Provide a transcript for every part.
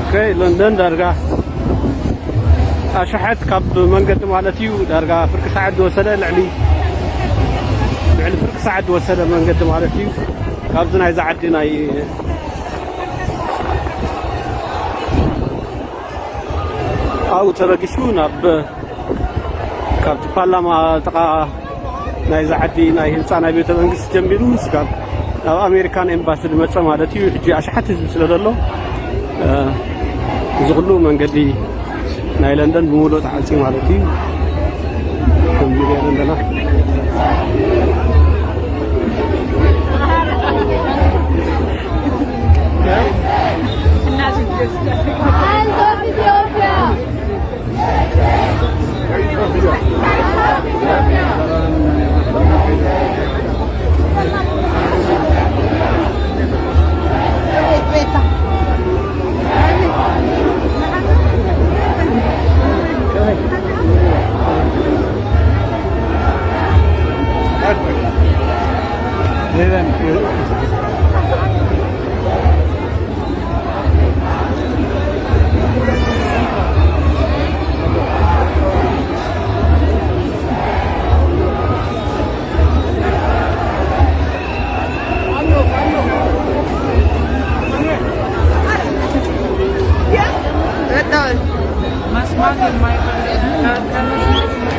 ኦኬ፣ ለንደን ዳርጋ ኣሽሓት ካብ መንገዲ ማለት እዩ። ዳርጋ ፍርቂ ሰዓት ዝወሰደ፣ ልዕሊ፣ ልዕሊ ፍርቂ ሰዓት ዝወሰደ መንገዲ ማለት እዩ። ካብዚ ናይዚ ዓዲ ናይ ኣብኡ ተበጊሱ ናብ፣ ካብቲ ፓርላማ ጥቓ ናይዚ ዓዲ ናይ ህንፃ ናይ ቤተ መንግስቲ ጀሚሩ ስጋብ ናብ ኣሜሪካን ኤምባሲ ዝመፀ ማለት እዩ። ሕጂ ኣሽሓት ህዝቢ ስለ ዘሎ፣ እ፣ እዚ ኩሉ መንገዲ ናይ ለንደን ብምሉእ ተዓፅዩ ማለት እዩ። ከም ንሪኦ ዘለና።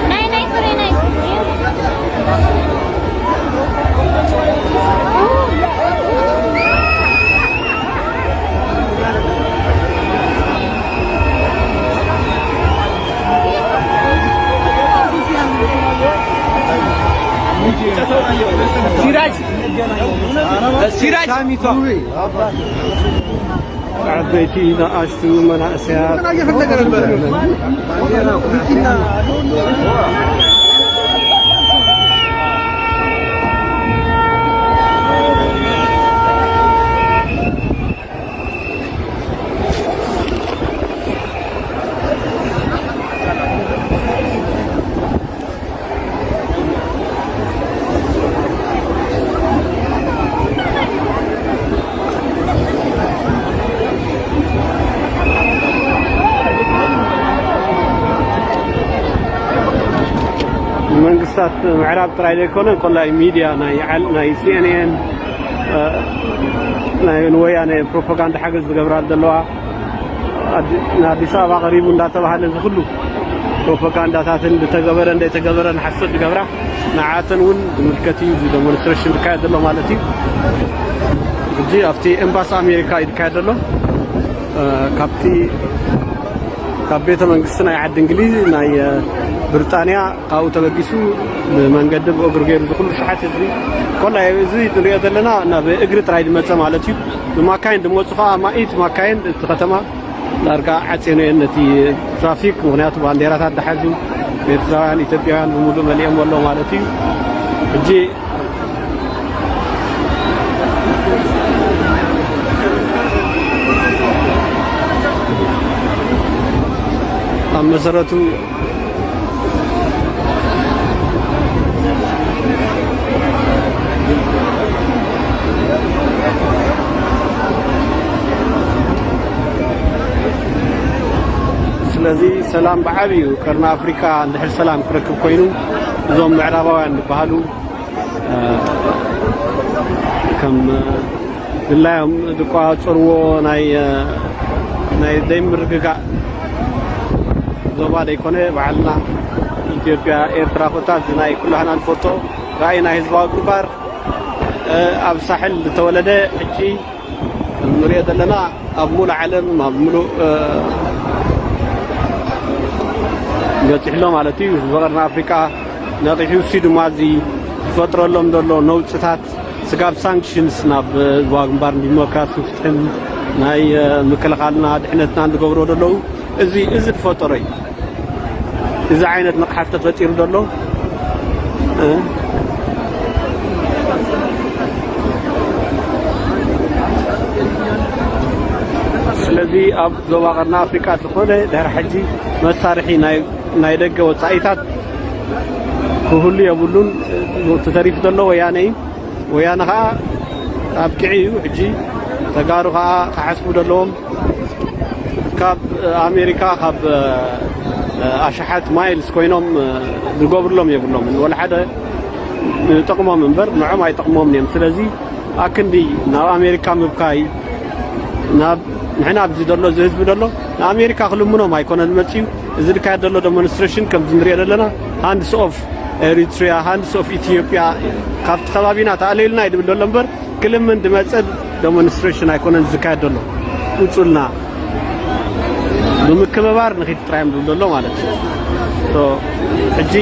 ናይ ናይ ፍሬ ናይ ሲራጅ፣ ሲራጅ። ዓበይቲ፣ ንኣሽቱ፣ መናእሰያት፣ መንግስታት ምዕራብ ጥራይ ዘይኮነ፣ ኮላይ ሚድያ ናይ ዓል-፣ ናይ ሲ ኤን ኤን፣ እ፣ ናይ ንወያነ ፕሮፓጋንዳ ሓገዝ ዝገብራ ዘለዋ፣ ኣዲ-፣ ንኣዲስ ኣበባ ቀሪቡ እንዳተባሃለ ዝኽሉ ፕሮፓጋንዳታትን ዝተገበረ እንደተገበረ ንሓሰብ ዝገብራ፣ ንዓተን እውን ዝምልከት እዩ እዚ ዴሞንስትሬሽን ዝካየድ ዘሎ ማለት እዩ። ሕጂ ኣብቲ ኤምባሲ ኣሜሪካ እዩ ዝካየድ ዘሎ። እ፣ ካብቲ፣ ካብ ቤተ መንግስቲ ናይ ዓዲ እንግሊዝ፣ ናይ፣ እ፣ ብሪጣንያ፣ ካብኡ ተበጊሱ ብመንገዲ ብእግሪ ገይሩ ዝኹሉ ሸሓት ህዝቢ፣ ኮላ እዚ ንሪኦ ዘለና ናብ እግሪ ጥራይ ዝመፀ ማለት እዩ። ብማካይን ዝመፁ ከዓ ማኢት ማካይን እቲ ከተማ ዳርጋ ዓፂኑ እየን ነቲ ትራፊክ፣ ምኽንያቱ ባንዴራታት ዝሓዙ ኤርትራውያን፣ ኢትዮጵያውያን ብምሉእ መሊኦም ኣለዉ ማለት እዩ። ሕጂ ኣብ መሰረቱ ስለዚ ሰላም ብዓብዩ ቀርኒ ኣፍሪካ እንድሕር ሰላም ክረክብ ኮይኑ፣ እዞም ምዕራባውያን ዝበሃሉ፣ እ፣ ከም ድላዮም ዝቆጻጸርዎ ናይ፣ እ፣ ናይ ዘይምርግጋእ ዞባ ዘይኮነ፣ ባዕልና ኢትዮጵያ፣ ኤርትራ ኮታስ ናይ ኩላህና ንፈልጦ ራእይ ናይ ህዝባዊ ግንባር፣ እ፣ ኣብ ሳሕል ዝተወለደ፣ ሕጂ ከም ንሪኦ ዘለና ኣብ ሙሉእ ዓለም፣ ኣብ ሙሉእ፣ እ፣ በፂሕሎ ማለት እዩ። ህዝቢ ቀርኒ ኣፍሪቃ ነቒሑ፣ እሱ ድማ እዚ ዝፈጥረሎም ዘሎ ነውፅታት ስጋብ ሳንክሽንስ ናብ ዞባ ግንባር ንዲሞክራሲ ፍትሕን ናይ ምክልኻልና ድሕነትና ዝገብሮ ዘለዉ እዚ እዚ ዝፈጠሮ እዩ። እዚ ዓይነት ንቕሓት ተፈጢሩ ዘሎ ስለዚ ኣብ ዞባ ቀርኒ ኣፍሪቃ ዝኾነ ድሕሪ ሕጂ መሳርሒ ናይ ደገ ወፃኢታት ክህሉ የብሉን። ተተሪፉ ዘሎ ወያነ እዩ። ወያነ ከዓ ኣብቂዑ እዩ። ሕጂ ተጋሩ ከዓ ክሓስቡ ዘለዎም ካብ ኣሜሪካ ካብ ኣሽሓት ማይልስ ኮይኖም ዝገብርሎም የብሎምን። ወላ ሓደ ንጥቕሞም እምበር ንዖም ኣይጠቕሞምን እዮም። ስለዚ ኣክንዲ ናብ ኣሜሪካ ምብካይ ናብ ንሕና ኣብዚ ዘሎ እዚ ህዝቢ ዘሎ ንኣሜሪካ ክልምኖም ኣይኮነን መፅዩ። እዚ ዝካየድ ዘሎ ዴሞንስትሬሽን ከምዚ ንሪኦ ዘለና ሃንድስ ኦፍ ኤሪትሪያ ሃንድስ ኦፍ ኢትዮጵያ ካብቲ ከባቢና ተኣለዩልና እዩ ድብል ዘሎ እምበር ክልምን ድመፀ ዴሞንስትሬሽን ኣይኮነን ዝካየድ ዘሎ። ውፁልና ብምክብባር ንኺድ ጥራዮም ድብል ዘሎ ማለት እዩ። ሕጂ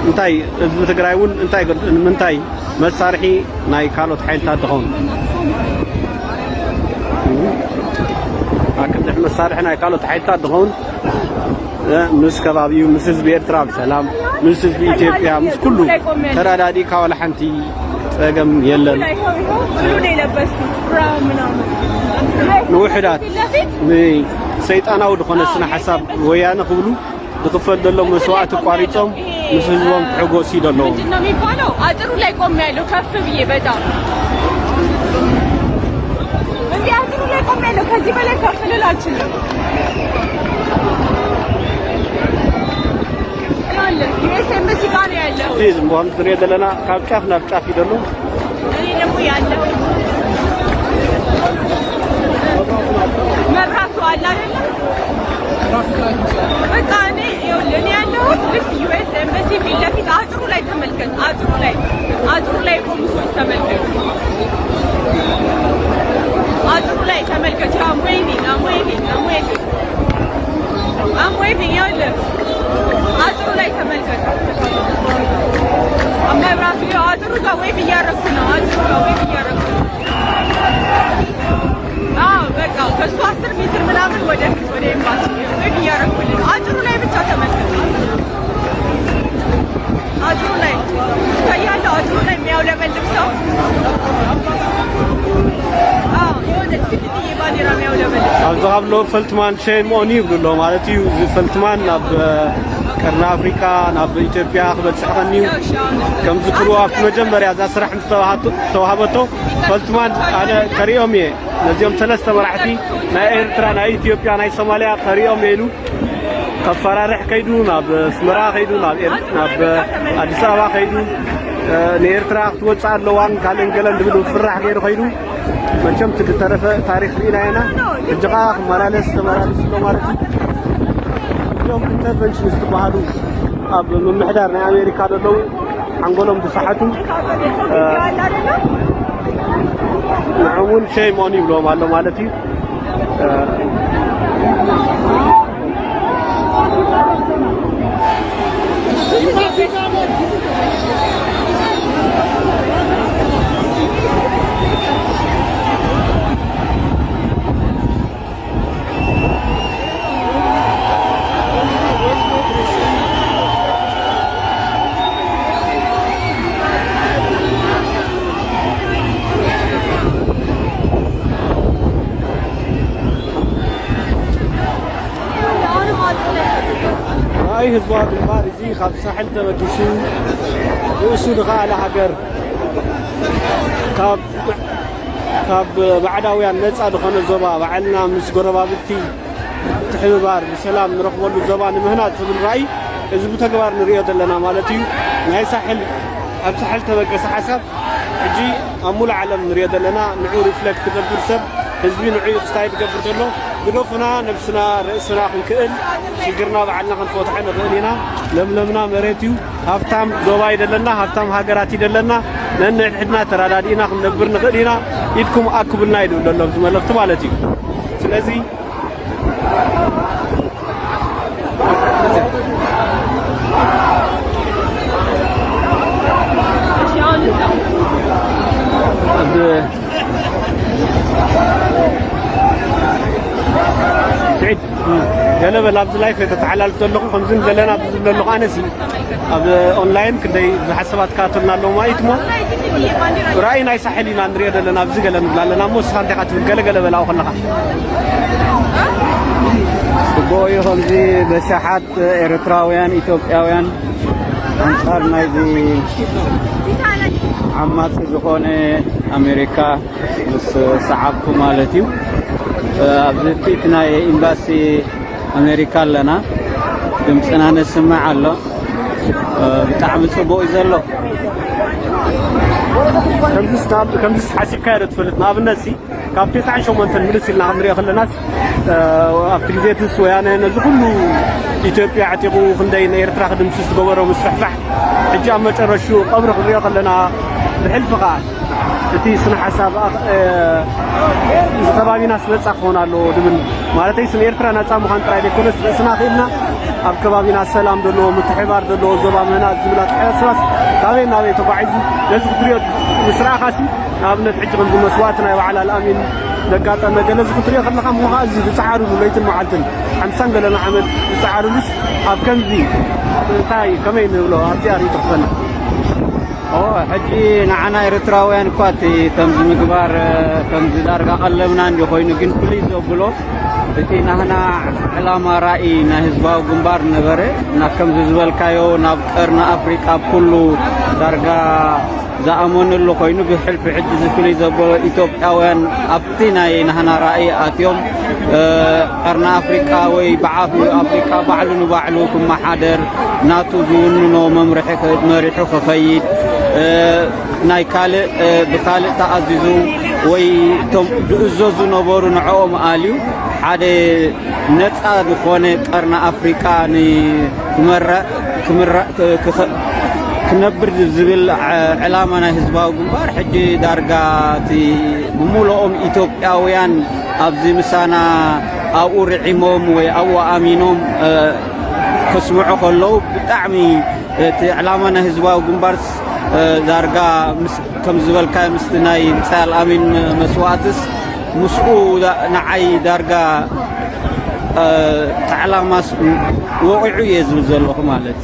እንታይ ህዝቢ ትግራይ እውን እንታይ ንምንታይ መሳርሒ ናይ ካልኦት ሓይልታት ድኸውን ኣክንድሕ መሳርሒ ናይ ካልኦት ሓይልታት ድኸውን ምስ ከባቢኡ ምስ ህዝቢ ኤርትራ ብሰላም ምስ ህዝቢ ኢትዮጵያ ምስ ኩሉ ተረዳዲእካ ዋላ ሓንቲ ጸገም የለን። ንውሕዳት ንሰይጣናዊ ዝኾነ ስነ ሓሳብ ወያነ ክብሉ ዝኽፈል ዘሎ መስዋእቲ ኣቋሪጾም ምስ ህዝቦም ክሕጎሱ እዩ ዘለዎም። ምንድን ነው የሚባለው? አጥሩ ላይ ቆሜያለሁ ከፍ ብዬ በጣም እዚህ አጥሩ ላይ ቆሜያለሁ። ከዚህ በላይ ከፍ ልል አልችልም። ይኸውልህ ዩ ኤስ ኤምባሲ ጋር ነው ያለሁት። እዚ ምዃኑ ትሪኦ ዘለና ካብ ጫፍ ናብ ጫፍ እዩ ዘሎ። እኔ ደግሞ ያለሁት መብራቱ አለ አይደለም? በቃ እኔ ይኸውልህ እኔ ያለሁት ልክ ዩ ኤስ ኤምባሲ ፊት ለፊት አጥሩ ላይ ተመልከት። አጥሩ ላይ አጥሩ ላይ የቆሙ ሰዎች ተመልከት። አጥሩ ላይ ተመልከት። I'm waving, I'm waving, I'm waving. I'm waving ይኸውልህ አጥሩ ላይ ተመልከት። መብራቱ ይኸው አጥሩ ጋር ዌቭ እያረኩ ነው። አጥሩ ጋር ዌቭ እያረኩ ነው። አዎ በቃ ከሱ አስር ሜትር ምናምን ወደፊት ወደ ኤምባሲ ዌቭ እያረኩልህ ነው። አጥሩ ላይ ብቻ ተመልከት። አጥሩ ላይ ይታያል። አጥሩ ላይ የሚያውለበልብ ሰው አዎ የሆነ ትልቅዬ ባንዲራ የሚያውለበልብ ሰው ኣብዚ ካብ ሎ ፈልትማን ሼም ኦን ዩ ይብሉ ኣሎ ማለት እዩ። እዚ ፈልትማን ናብ ቀርኒ ኣፍሪቃ ናብ ኢትዮጵያ ክበፅሕ ቀንዩ ከም ዝክሩ ኣብቲ መጀመርያ እዛ ስራሕ ምስ ተዋሃቶ- ዝተዋሃበቶ ፈልትማን ኣነ ከሪኦም እየ ነዚኦም ሰለስተ መራሕቲ ናይ ኤርትራ ናይ ኢትዮጵያ ናይ ሶማልያ ከሪኦም እየ ኢሉ ከፈራርሕ ከይዱ ናብ ኣስመራ ከይዱ ናብ ኤር- ናብ ኣዲስ ኣበባ ከይዱ ንኤርትራ ክትወፅእ ኣለዋን ካልእን ገለን ዝብል ፍራሕ ገይሩ ከይዱ መቸም እቲ ዝተረፈ ታሪክ ርኢና ኢና። ሕጂ ከዓ ክመላለስ ተመላለስ ኣሎ ማለት እዩ። እዚኦም ኢንተርቨንሽን ዝተባሃሉ ኣብ ምምሕዳር ናይ ኣሜሪካ ዘለዉ ሓንጎሎም ዝሰሓቱ ንዕውን ሸይም ኦን ይብሎም ኣሎ ማለት እዩ። ናይ ህዝባዊ ግንባር እዚ ካብ ሳሕል ተበጊሱ ርእሱ ዝኸኣለ ሃገር ካብ ካብ ባዕዳውያን ነፃ ዝኾነ ዞባ ባዕልና ምስ ጎረባብቲ ምትሕብባር ብሰላም ንረኽበሉ ዞባ ንምህናፅ ዝብል ራእይ እዚ ብተግባር ንሪኦ ዘለና ማለት እዩ። ናይ ሳሕል ኣብ ሳሕል ተበገሰ ሓሳብ ሕጂ ኣብ ሙሉእ ዓለም ንሪኦ ዘለና ንዑ ሪፍሌክት ትገብር ሰብ ህዝቢ ንዑ እዩ ክስታይ ትገብር ዘሎ ግደፉና ነብስና ርእስና ክንክእል ሽግርና ባዕልና ክንፈትሖ ንኽእል ኢና። ለምለምና መሬት እዩ። ሃብታም ዞባ ይደለና፣ ሃብታም ሃገራት ይደለና። ነንሕድሕድና ተራዳዲእና ክንነብር ንኽእል ኢና። ኢድኩም ኣክቡልና እዩ ዝብል ዘሎ ኣብዚ መልእኽቲ ማለት እዩ። ስለዚ ገለ በል ኣብዚ ላይፍ ተተሓላልፍ ዘለኹ ከምዚ ዘለና ኣብዚ ዘለኹ ኣነሲ ኣብ ኦንላይን ክንደይ ብዙሓት ሰባት ክኣተሉና ኣለዉ ማለት እሞ ራእይ ናይ ሳሕል ኢና ንሪኦ ዘለና ኣብዚ ገለ ንብላ ኣለና እሞ ንስኻ እንታይ ኢኻ ትብል ገለ ገለ በል ኣብኡ ከለኻ ጽቡቕ እዩ ከምዚ በሻሓት ኤርትራውያን ኢትዮጵያውያን ኣንጻር ናይዚ ዓማጺ ዝኾነ ኣሜሪካ ምስ ሰዓብኩ ማለት እዩ ኣብዚ ፊት ናይ ኤምባሲ ኣሜሪካ ኣለና ድምፅና ነስምዕ ኣሎ ብጣዕሚ ፅቡቅ እዩ ዘሎ ከምዚ ሓሲብካዮ ዶ ትፈልጥ ንኣብነት ሲ ካብ ተስዓን ሸሞንተን ምልስ ኢልና ክንሪኦ ከለናስ ኣብቲ ግዜ ትስ ወያነ ነዚ ኩሉ ኢትዮጵያ ዕጢቑ ክንደይ ንኤርትራ ክድምስስ ዝገበሮ ምስፍሕፋሕ ሕጂ ኣብ መጨረሹ ቀብሪ ክንሪኦ ከለና ብሕልፊ ከዓ እቲ ስነ ሓሳብ እዚ ከባቢና ስነፃ ክኾን ኣለዎ ድብል ማለተይ ስነ ኤርትራ ነፃ ምዃን ጥራይ ዘይኮነስ ርእስና ክኢልና ኣብ ከባቢና ሰላም ዘለዎ ምትሕባር ዘለዎ ዞባ ምህናፅ ዝብል ኣተሓሳስባስ ካበይ ናበይ ተጓዒዙ ነዚ ክትሪኦ ምስ ረኣኻሲ ንኣብነት ሕጂ ከምዚ መስዋእቲ ናይ በዓል ኣልኣሚን ዘጋጠመ ገለ እዚ ክትሪኦ ከለኻ ምዃ እዚ ዝፀዓርሉ ለይትን መዓልትን ሓምሳን ገለን ዓመት ዝፀዓርሉስ ኣብ ከምዚ እንታይ ከመይ ንብሎ ኣብዚኣ ርኢቶ ክትፈና ሕጂ ንዓና ኤርትራውያን እኳ እቲ ከምዚ ምግባር ከምዚ ዳርጋ ቀለብና እንዲ ኮይኑ ግን ፍልይ ዘብሎ እቲ ናህና ዕላማ ራእይ ናይ ህዝባዊ ግንባር ነበረ እና ከምዚ ዝበልካዮ ናብ ቀርኒ ኣፍሪቃ ኣብ ኩሉ ዳርጋ ዝኣመነሉ ኮይኑ ብሕልፊ ሕጂ ዝፍልይ ዘበሎ ኢትዮጵያውያን ኣብቲ ናይ ናህና ራእይ ኣትዮም ቀርኒ ኣፍሪቃ ወይ ብዓፍ ኣፍሪቃ ባዕሉ ንባዕሉ ክመሓደር ናቱ ዝውንኖ መምርሒ መሪሑ ክኸይድ ናይ ካልእ ብካልእ ተኣዚዙ ወይ ቶም ዝእዘዙ ነበሩ ንዕኦም ኣልዩ ሓደ ነፃ ዝኾነ ቀርኒ ኣፍሪቃ ንክመርሕ ክነብር ዝብል ዕላማ ናይ ህዝባዊ ግንባር ሕጂ ዳርጋ እቲ ብምልኦም ኢትዮጵያውያን ኣብዚ ምሳና ኣብኡ ርዒሞም ወይ ኣብኡ ኣሚኖም ከስምዑ ከለዉ ብጣዕሚ እቲ ዕላማ ናይ ህዝባዊ ግንባርስ ዳርጋ ከም ዝበልካ ምስቲ ናይ ብጻይ ኣልኣሚን መስዋእትስ ምስኡ ንዓይ ዳርጋ ተዕላማስ ወቂዑ እየ ዝብል ዘለኹ ማለት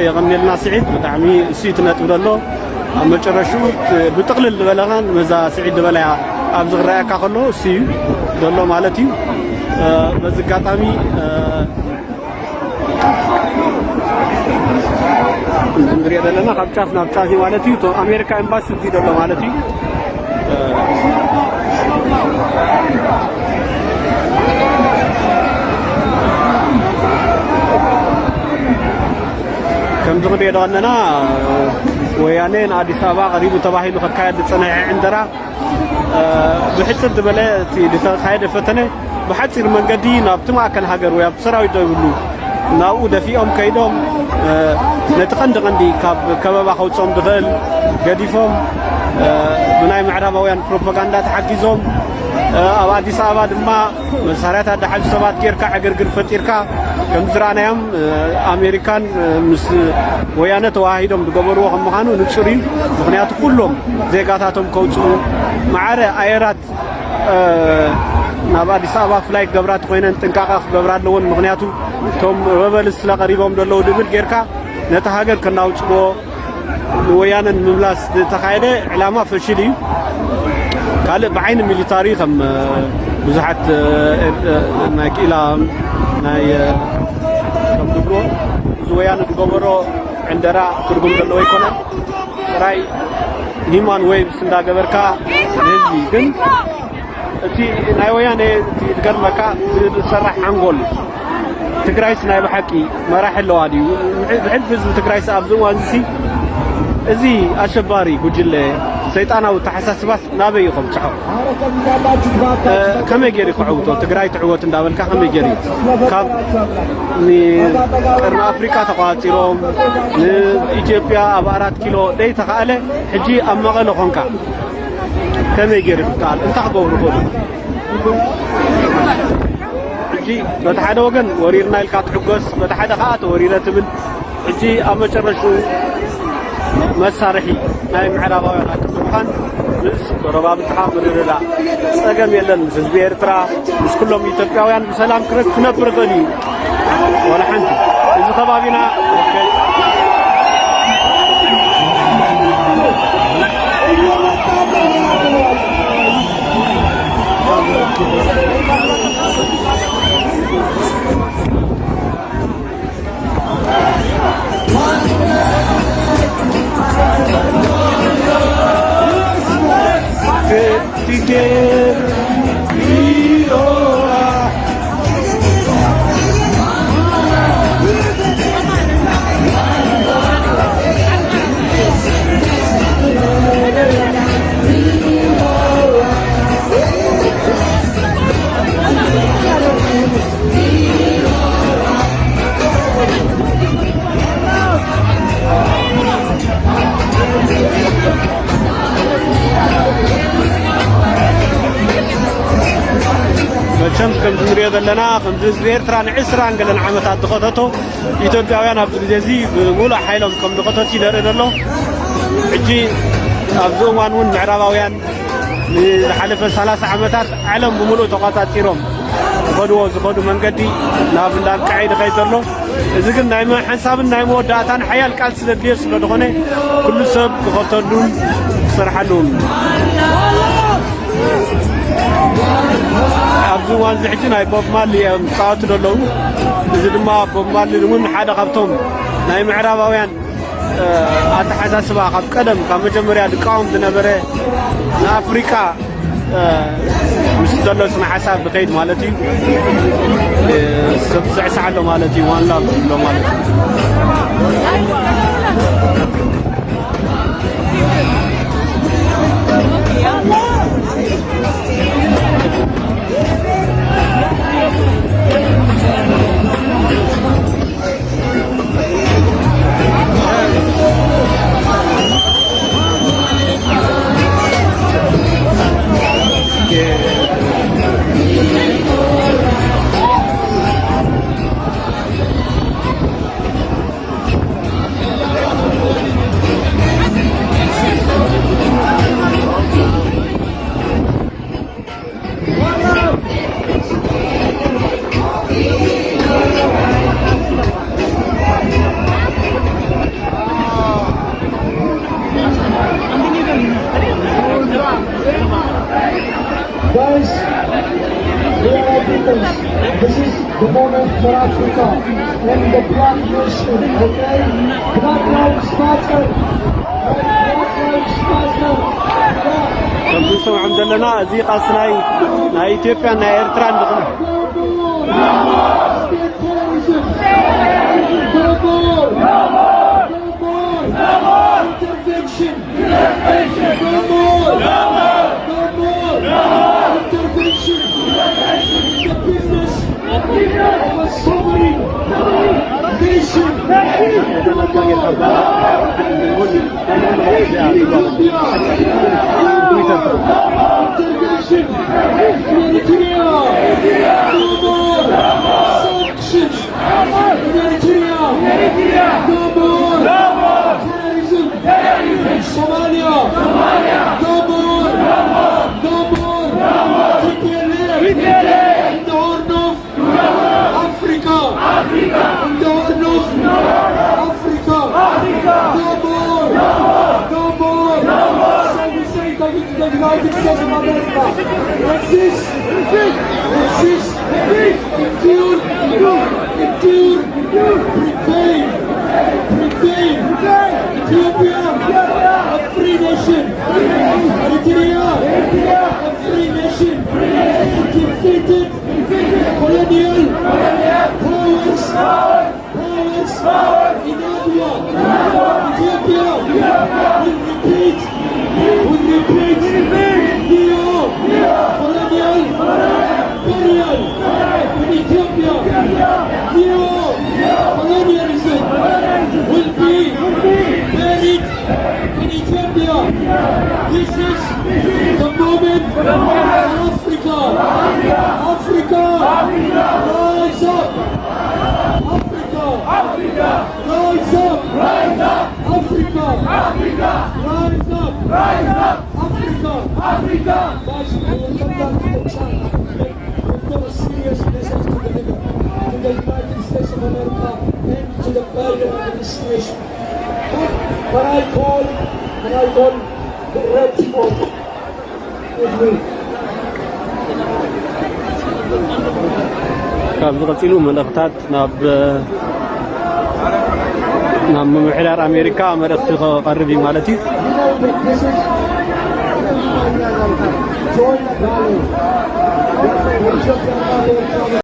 የቐኒልና ስዒድ ብጣዕሚ እሱ ትነጥብ ዘሎ ኣብ መጨረሹ ብጥቕልል ዝበለኻን መዛ ስዒድ ዝበለያ ኣብዚ ክረኣየካ ከሎ እሱ እዩ ዘሎ ማለት እዩ በዚ ኣጋጣሚ ንሪኦ ዘለና ካብ ጫፍ ናብ ጫፍ ማለት እዩ ኣሜሪካ ኤምባሲ እዚ ዘሎ ማለት እዩ ከምዚ ክንሪኦ ኣለና ወያነ ንኣዲስ ኣበባ ቀሪቡ ተባሂሉ ከካየድ ዝፀነሐ ዕንደራ ብሕፅር ዝበለ እቲ ዝተኻየደ ፈተነ ብሓፂር መንገዲ ናብቲ ማእከል ሃገር ወይ ኣብቲ ሰራዊት ዘይብሉ ናብኡ ደፊኦም ከይዶም ነቲ ቀንዲ ቀንዲ ካብ ከበባ ከውፅኦም ዝኽእል ገዲፎም ብናይ ምዕራባውያን ፕሮፓጋንዳ ተሓጊዞም ኣብ ኣዲስ ኣበባ ድማ መሳርያታት ዝሓዙ ሰባት ጌርካ ዕግርግር ፈጢርካ ከም ዝረኣናዮም ኣሜሪካን ምስ ወያነ ተዋሂዶም ዝገበርዎ ከም ምዃኑ ንፁር እዩ ምክንያቱ ኩሎም ዜጋታቶም ከውፅኡ ማዕረ ኣየራት ናብ ኣዲስ ኣበባ ፍላይ ክገብራ ተኮይነን ጥንቃቐ ክገብራ ኣለዎን ምክንያቱ እቶም በበል ስለ ቀሪቦም ዘለዉ ድብል ጌርካ ነቲ ሃገር ከናውፅዎ ንወያነ ንምምላስ ዝተኻየደ ዕላማ ፈሽል እዩ ካልእ ብዓይኒ ሚሊታሪ ከም ብዙሓት ናይ ክኢላ ናይ ከም ዝብሎ እዚ ወያነ ዝገበሮ ዕንደራ ትርጉም ዘለዎ ኣይኮነን ጥራይ ሂማን ዌቭስ እንዳገበርካ ንህዝቢ ግን እቲ ናይ ወያነ እቲ ዝገርመካ ዝሰራሕ ሓንጎል ትግራይስ ናይ ብሓቂ መራሒ ኣለዋ ድዩ ብሕልፊ ህዝቢ ትግራይስ ኣብዚ እዋን እዚ እዚ ኣሸባሪ ጉጅለ ሰይጣናዊ ተሓሳስባስ ናበይ እዩ ከብፅሖ ከመይ ገይሩ ክዕውቶ ትግራይ ትዕወት እንዳበልካ ከመይ ገይሩ ካብ ንቀርኒ ኣፍሪቃ ተቋፂሮም ንኢትዮጵያ ኣብ ኣራት ኪሎ ደይተኻእለ ሕጂ ኣብ መቐለ ኮንካ ከመይ ገይሩ ክከኣል እንታይ ክገብሩ ክእሉ ሕጂ በቲ ሓደ ወገን ወሪርና ኢልካ ትሕጎስ በቲ ሓደ ከዓ ተወሪረ ትብል ሕጂ ኣብ መጨረሹ መሳርሒ ናይ ምዕራባውያን ኣቅም ምዃን ምስ ጎረባብትኻ ምርድዳእ ጸገም የለን። ምስ ህዝቢ ኤርትራ፣ ምስ ኩሎም ኢትዮጵያውያን ብሰላም ክረ-፣ ክነብር ይኽእል እዩ። ዋላ ሓንቲ። እዚ ከባቢና መቸም ከምዚ ንሪኦ ዘለና፣ ከምዚ ህዝቢ ኤርትራ ንዕስራን ገለን ዓመታት ዝኸተቶ፣ ኢትዮጵያውያን ኣብዚ ግዜ እዚ ብምሉእ ሓይሎም ከም ዝኸተቱ እዩ ዘርኢ ዘሎ። ሕጂ ኣብዚ እዋን እውን ምዕራባውያን ንዝሓለፈ ሰላሳ ዓመታት ዓለም ብምሉእ ተቖጻጺሮም ዝኸድዎ ዝኸዱ መንገዲ ናብ እንዳብቅዐ እዩ ዝኸይድ ዘሎ። እዚ ግን ናይ ሓንሳብን ናይ መወዳእታን ሓያል ቃልሲ ዘድልዮ ስለ ዝኾነ፣ ኩሉ ሰብ ክኸተሉን ክሰርሓሉን። ኣብዚ እዋን እዚ ሕጂ ናይ ቦብ ማርሊ እዮም ዝጻወቱ ዘለዉ። እዚ ድማ ቦብ ማርሊ እውን ሓደ ካብቶም ናይ ምዕራባውያን፣ እ፣ ኣተሓሳስባ ካብ ቀደም፣ ካብ መጀመርያ ዝቃወም ዝነበረ፣ ንኣፍሪቃ፣ እ፣ ምስ ዘሎ ስነ ሓሳብ ዝኸይድ ማለት እዩ። እ፣ ሰብ ዝስዕስዕ ኣሎ ማለት እዩ። ዋን ላቭ ዝብሎ ማለት እዩ። Guys, we are Africans. This is the moment for Africa and the black nation, okay? Black Lives Matter! Black Lives Matter! ከምቲ ንሰምዖም ዘለና፣ እዚ ቃልሲ ናይ፣ ናይ ኢትዮጵያን ናይ ኤርትራን ዝኾነ። No more! No more! No more! No more! No more! Intervention! No more! No more! No more! No more! Intervention! Intervention! In the business of a sovereign nation! No more! Intervention! In Ethiopia! No more! Intervention! In Eritrea! No more! Sanctions! Humanitarian! No more! No more! Terrorism! Terrorism! Somalia! Somalia! No more! No more! No more! No more! T P L F! T P L F! In the Horn of Africa! Africa! In the Horn of Africa! Africa! No more! No more! No more! No more! So we say thank you to the United States of America. Resist! Resist! Endure! Endure! Prevail! Prevail! Ethiopia! A free nation! Eritrea! A free nation! Defeated colonial powers! Powers in Ethiopia. Ethiopia will repeat, will repeat neo-colonial burial in Ethiopia. Neo-colonialism will be buried in Ethiopia. This is the moment for Africa. Africa, rise up. Africa, Africa, rise up. Rise up. Africa, Africa, rise up. Rise up. Africa, Africa, but we will come back to the chat. We've got a serious message to deliver to the United States of America and to the Biden administration. Can I call, can I call the Red Spot? ካብዚ ቀፂሉ መልእኽታት ናብ ናብ ምምሕዳር ኣሜሪካ መልእኽቲ ክቐርብ እዩ ማለት እዩ።